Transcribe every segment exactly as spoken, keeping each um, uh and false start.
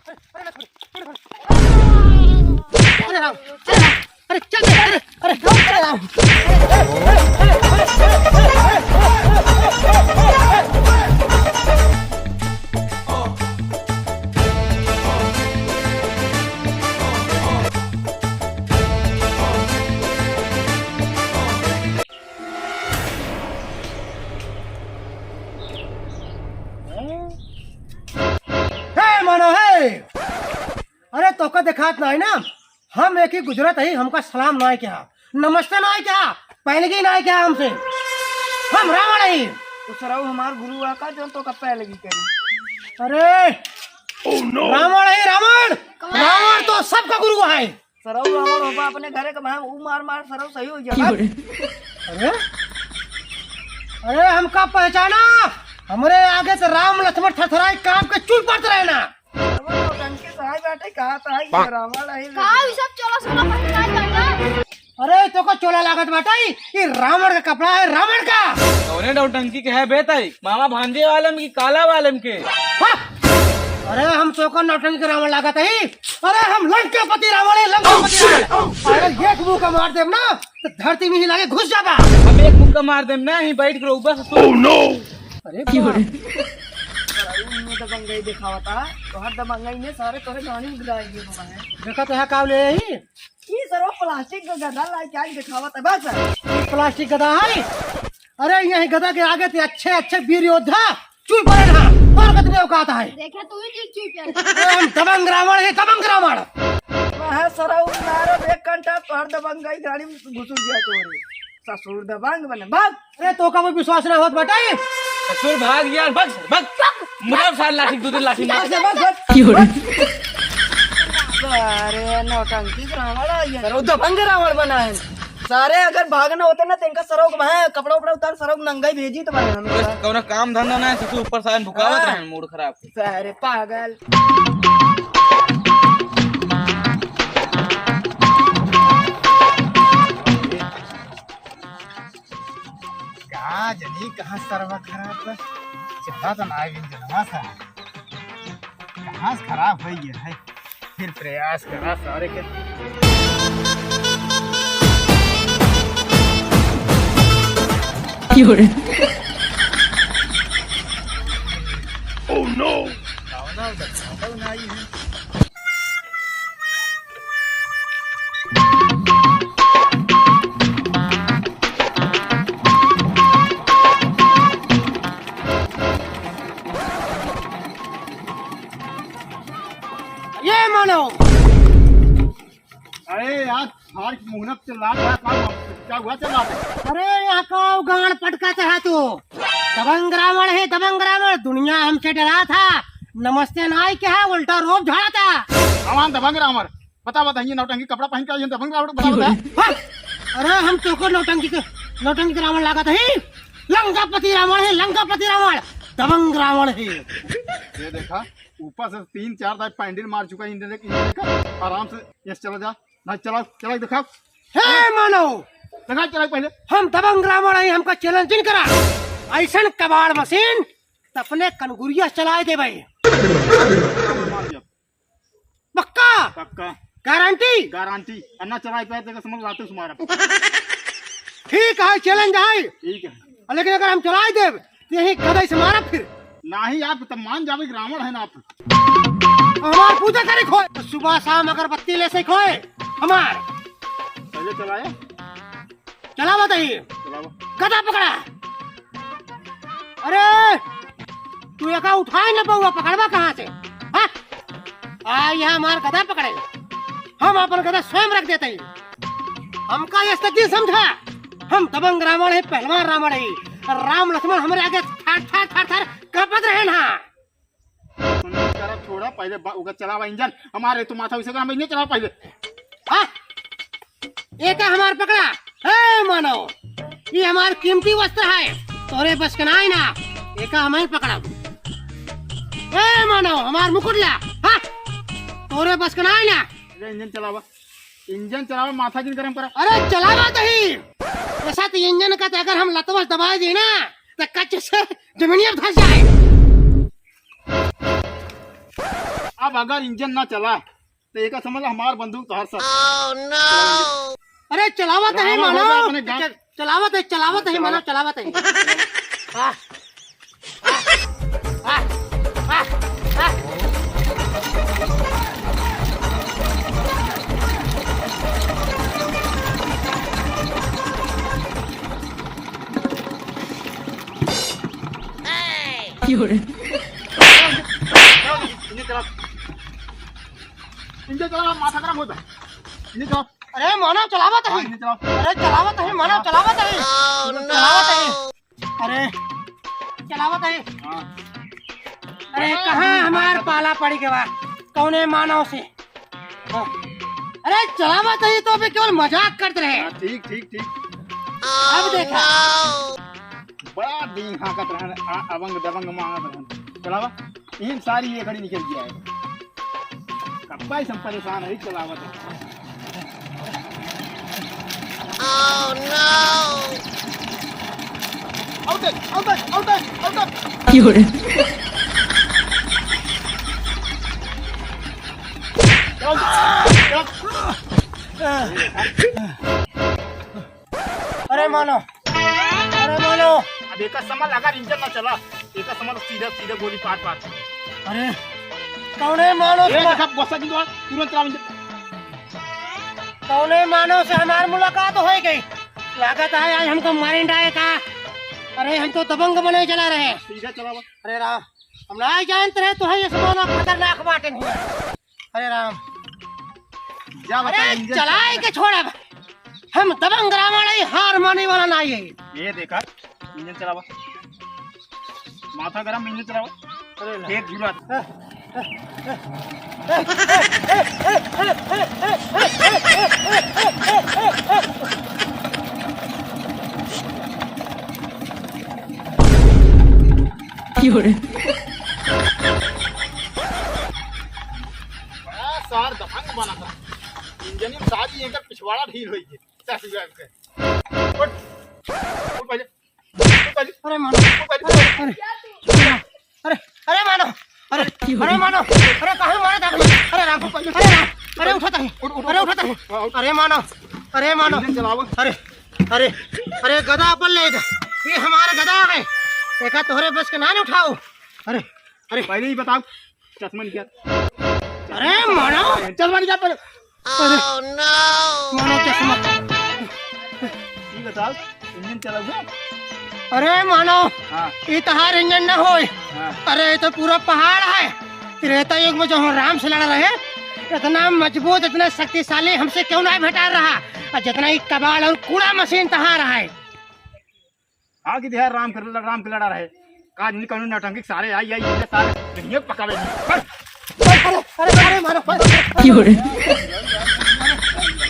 अरे राम, अरे राम, अरे चल, अरे, अरे, अरे राम। हे मानव, हे! अरे तोका देखात नाहीं ना, हम एक ही गुजरत ही, हमका सलाम नाहीं किहा, नमस्ते नाहीं किहा, पैलगी नाहीं किहा हमसे। हम रावण ही। तो सरऊ हमार गुरु आका जो तोका पैलगी करी। अरे रावण ही, रावण। रावण तो सबका गुरु है। सरऊ रावण होबा अपने घरे का भाई, ऊ मार मार सरऊ सही हो जाबा। अरे, अरे हमका पहचाना, हमरे आगे से राम लक्ष्मण थरथराई कांप के चुप पड़त रहे ना। सरऊ नौटंकी सहाय बाटे, कहा था कि रावण है। का ई सब चोला सोला पहिन के आइल बाटा? अरे तोका चोला लागत बाटा, ई, ई रावण का कपड़ा है, रावण का। कौने नौटंकी के है बे तई? मामा भांजे वाले में कि काला वाले में के? हाँ? अरे हम तोका नौटंकी के रावण लागत ही? अरे हम लंकापति रावण है, लंकापति रावण। अरे एक मुक्का मार देब ना तो धरती में हिला के घुस जाबा। हम एक मुक्का मार देब ना, ही बैठ के रहुबा ससुर। अरे बाप। सारा ऊ में दबंगई दिखावता, तोहर दबंगई में सारे तोहरे गाड़ी में गिराई दिए बाबा है। देखा तो है का ले आई? ई सरो प्लास्टिक का गदा लाई क्या दिखावता बस। ई प्लास्टिक गदा है? अरे यही गदा के आगे ते अच्छे अच्छे वीर योद्धा चुप पड़े ना, और कतने औकात है। देखे तू ही चुप चुप है। अरे हम दबंग रावण है, दबंग रावण। वह सरऊ मारब एक कंटा तोहर दबंगई गाड़ी में घुस गया तोरे। ससुर दबंग बने, भाग। अरे तोका वो विश्वास ना होत बाटे। ससुर भाग यार, भाग, भाग। मुझे साल लाठी, दो दिन लाठी मार। बस, बस, बस। अरे नौटंकी रावण है ये। सरऊ दबंग रावण बना है। सारे अगर भागना होते ना, तो इनका सरऊ को वहाँ कपड़ा उपड़ा उतार, सरऊ को नंगा ही भेजी तो बने हम। बस, कौनो काम धंधा ना है, ससुर ऊपर से आए भुकावत हाँ। रहे, मूड खराब। सारे पागल। का जनी कहाँ सरवा खराब बा? चला तो ना आइल जनवा सा। कहाँ से खराब होइ गया है? फिर प्रयास करा सारे के। Oh no! कौनो बतावल नाई है। ये मानो। अरे यार, सार की मुहनत चिल्ला रहा, क्या हुआ, क्या हुआ चिल्ला रहा? अरे, यहाँ का गांड पटका चढ़ा तू? दबंग रावण है, दबंग रावण। दुनिया हमसे डरा था, नमस्ते नाई किहा, उल्टा रोब झाड़ा था। हमार दबंग रावण, बता, बता, ये नौटंकी कपड़ा पहन के आई है, दबंग रावण बना बता। हाँ? अरे, हम तोको नौटंकी के, नौटंकी के रावण लागत ही? लंकापति रावण है, लंकापति रावण, दबंग रावण है। ये देखा, ऊपर से तीन चार दाई पैंडल मार चुका है, इन्हें देख, इन्हें देखा, आराम से ये चला जा, ना चला, चला दिखाओ। हे मानव, दिखा चला पहले। हम दबंग रावण है, हमका challenge जिन करा, ऐसन कबाड़ मशीन त अपने कनगुरिया चलाए देबे। मार दिया। पक्का? पक्का। गारंटी? गारंटी। अन्ना चलाए पाए तो समझ लाते तुम्हारा। ठीक है, challenge है। ठीक है। लेकिन अगर हम चलाए देब, तो यही गदई से मारब फिर। नाही, आप तो मान जावे कि रावण है ना आप। हमार पूजा करे खोए, तो सुबह शाम अगरबत्ती ले से खोए हमार। पहले चलाए। चला बताइए। चलाओ। गदा पकड़ा। अरे, तू एका उठाए न पउआ, पकड़बा कहाँ से? हाँ? आ, यहाँ हमार गदा पकड़े। हम अपन गदा स्वयं रख देते ही। हमका ये सज्जी समझा। हम दबंग रावण है, पहलवान रावण है। राम लक्ष्मण हमरे आगे थार, थार, थार, थार कांपत रहे ना। सुन, करा छोड़ा, पहले बा-, ओकर चलावा इंजन। हमारे तो माथा उसे, हम इंजन चलावा पहले। हाँ? एका हमार पकड़ा। हे मानव, ये हमार कीमती वस्त्र है, तोरे बस के नाई ना। एका हमार पकड़ा। हे मानव, हमार मुकुट ला। हाँ? तोरे बस के नाई ना। अरे इंजन चलावा, इंजन चलावा, माथा जिन गरम करा। अरे चलावा तही। ऐसा तो इंजन का तो अगर हम लतवस दबाए दी ना, तो कच्चे से जमीनिया धस जाए। अगर इंजन ना चला, तो एका समझ ला हमार बंदूक तोहार सर। अरे चलावत है रावण हो मानो। गए अपने गांव। चल, चलावत है, चलावत है मानो, चलावत है। आह, आह, आह, आह। क्यों रे? इंजन चला। इंजन चला, माथा गरम होता है। इंजन चला। अरे मानव चलावत है। हाँ, इंजन चला। अरे चलावत है मानव, चलावत है। चलावत है। अरे चलावत है। हाँ। अरे कहाँ हमार पाला पड़ी गवा? कौने मानव से? हाँ। अरे चलावत है तो अभी केवल मजाक करत रहे। हाँ, ठीक, ठीक, ठीक। अब देखा। बड़ा दिन हाँकत रहन, आ, अबंग दबंग मांगत रहन। चलावा, इहन सारी ये घड़ी निकल गया है। कब्बा ही सब परेशान है, चलावत है। Oh no! Out है, out है, out है, out है। क्यों रे? चल, चल। अरे मानो, अरे मानो। अब एका समझ अगर इंजन ना चला, एका समझ सीधा सीधा गोली पार पार। अरे कौने मानो ये से देखा, बसा की दुआ, तुरंत चला इंजन। कौने मानो से हमार मुलाकात हो गई। लागत है आज हमको मारेंडा है का। अरे हम तो दबंग बने चला रहे। सीधा चला बस। अरे राम, हम ना जानते रहे तो है ये समाना खतरनाक बाटे नहीं। अरे राम। जा बता, अरे इंजन चलाए के छोड़ा। हम दबंग रावण है, हार माने वाला ना है। ये देखा, इंजन चलावा। माथा गरम, इंजन चलावा। अरे ला। एक जुरा। क्यों रे? बड़ा सार दबंग बना था। इंजन में सारी एकर पिछवाड़ा ढील होई गई। चल, चल, चल। उठ। उठ पहले। उठ पहले। अरे मानो। उठ पहले। अरे, अरे, अरे मानो। अरे, अरे मानो। अरे काहे मारे दादा? अरे राम। अरे राम। अरे उठा ताही। उठ, उठ, अरे उठ। उठा ताही। हाँ, उठ। अरे मानो। अरे मानो। इंजन चलाओ। अरे, अरे, अरे गदा अपन ले जा। ये हमारा गदा है। एका तोहरे बस के ना, ना उठाओ। अरे, अरे। पहले ही बताओ। चश्मा निकाल। अरे मानो। चश्मा निकाल पहले। अरे, मानो चश्मा। ये बताओ, इंजन चला हुआ? अरे मानो, हाँ। ये तहार इंजन ना होय। हाँ। अरे, ये तो पूरा पहाड़ है। त्रेता युग में जो हम राम से लड़ा रहे, इतना मजबूत, इतना शक्तिशाली हमसे क्यों ना भेटा रहा? और जितना ही कबाड़ और कूड़ा मशीन तहार है। हाँ, कि दिया राम के, राम के लड़ा रहे। का नहीं कानून नौटंकी सारे आई, आई, ये सारे दुनिया पकावे नहीं। अरे, अरे, अरे, अरे, मारो, मारो, मारो। क्यों रे?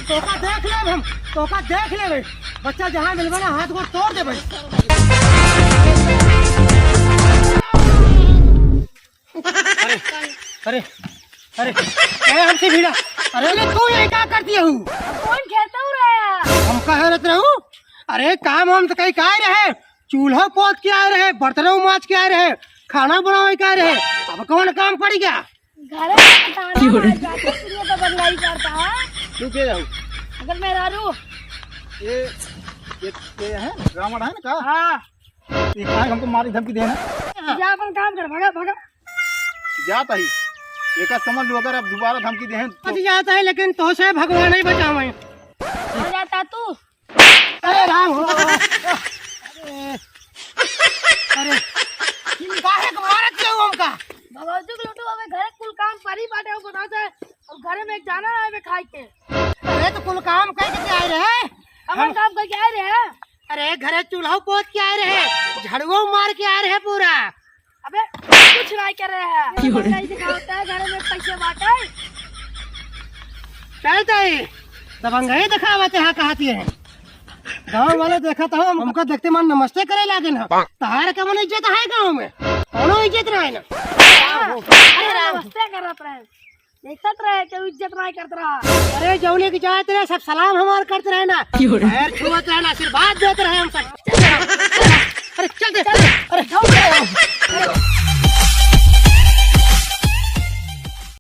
तोका देख लेब हम, तोका देख लेब। बच्चा जहाँ मिलबे ना, हाथ गोड़ तोड़ देबे। अरे, अरे, अरे, ए हमसे भिड़ा। अरे, अरे, तू यही का करती हूँ? कौन खेलता हूँ रे? हम कहाँ रहत रहू? अरे, काम हम तो कहीं का आए रहे, चूल्हा पोत के आए रहे, बर्तन माज के आए रहे, खाना बनावे के आए रहे, अब कौन काम पड़ गया? घर में खाना क्यों रे? माज जाता है, फिर ये तो बदलाई करता है। तू के जाऊ? अगर मैं रारू। ये, ये, ये है? रावण है ना का? हाँ। ये काहे हमको मारे धमकी देना? जा अपन काम कर, भागा, भागा। जात ही। एका समझ लो, अगर अब दोबारा धमकी देहें तो। अजी जात ही, लेकिन तोसे भगवान ही बचावे। कहाँ जाता तू? अरे राम हो। अरे, अरे, काहे को मारत के हो हमका? भगवती को लूटू, अबे घरे कुल काम परी बाटे, वो बता दे। और घरे में एक जाना ना आवे खाए के। अरे तो कुल काम करके आए रहे। अपन हम काम करके आए रहे। अरे घरे चूल्हा पोत के आए रहे, झड़ुओ मार के आए रहे पूरा। अबे कुछ नहीं कर रहे हैं। क्यों रे? नहीं दिखाता है, घरे में पैसे बाटे। चल जाई, दबंगई दिखावत है, कहती है। गाँव वाले देखा तो हमका देखते मन नमस्ते करे लागे ना। तहार कवन इज्जत है गाँव में? कौनो इज्जत ना है ना। अरे राम। नमस्ते करत रहे। देखत रहे, केहू इज्जत नाहीं करत रहा। अरे, जौने के जात रहे, सब सलाम हमार करत रहे ना। क्यों रे? पैर छुअत रहे ना, आशीर्वाद देत रहे हम सब। अरे, चल दे। अरे, जाओ।